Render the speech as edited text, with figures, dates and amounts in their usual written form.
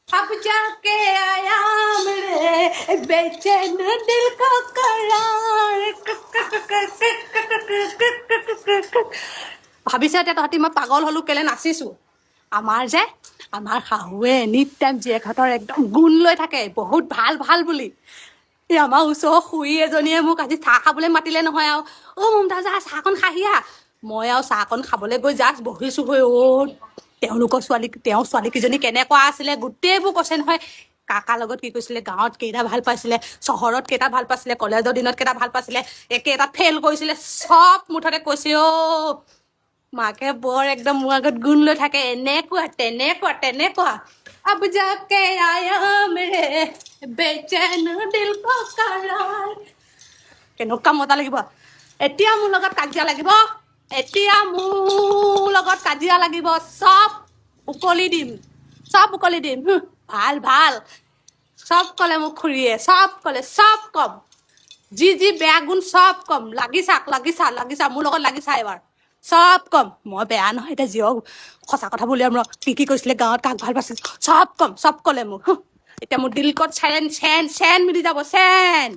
अब जाके आया मेरे बेचैन दिल को करार। ভাবিছে এতিয়া তহঁতি মই পাগল হলো কেলে নাচিছো। আমাৰ যে আমাৰ শাহুৱে এনি টাইম জীয়েকহঁতৰ একদম গুণ লৈ থাকে, বহুত ভাল ভাল বুলি। এই আমাৰ ওচৰৰ খুৰী এজনীয়ে মোক আজি চাহ খাবলৈ মাতিলে নহয় আৰু, অ' মমতাজ আহ, চাহকণ খাহি আহ। মই আৰু চাহকণ খাবলৈ গৈ জাষ্ট বহিছোগৈ। অ' তেওঁলোকৰ ছোৱালী, তেওঁৰ ছোৱালীকেইজনী কেনেকুৱা আছিলে গোটেইবোৰ কৈছে নহয়। কাকাৰ লগত কি কৈছিলে, গাঁৱত কেইটা ভাল পাইছিলে, চহৰত কেইটা ভাল পাইছিলে, কলেজৰ দিনত কেইটা ভাল পাইছিলে, একেটাত ফেইল কৰিছিলে, চব মুঠতে কৈছে। অ' মাকে বৰ একদম মোৰ আগত গুণ লৈ থাকে, এনেকুৱা তেনেকুৱা তেনেকুৱা। अब जाके आया मेरे बेचैन दिल को करार। কেনেকুৱা মজা লাগিব। এতিয়া মোৰ লগত কাজিয়া লাগিব, এতিয়া মোৰ লগত কাজিয়া লাগিব, চব উকলি দিম, চব উকলি দিম। ভাল ভাল চব ক'লে মোক খুৰীয়ে, চব ক'লে, চব কম, যি যি বেয়া গুণ চব কম। লাগি চাক, লাগি চা, লাগি চা, মোৰ লগত লাগি চা এবাৰ, চব কম। মই বেয়া নহয়, এতিয়া জীয়ক সঁচা কথা বুলি আৰু কি কি কৈছিলে, গাঁৱত কাক ভাল পাইছিল, চব কম, চব ক'লে মোক। এতিয়া মোৰ দিলকত চেন চেন চেন মিলি যাব, চেন।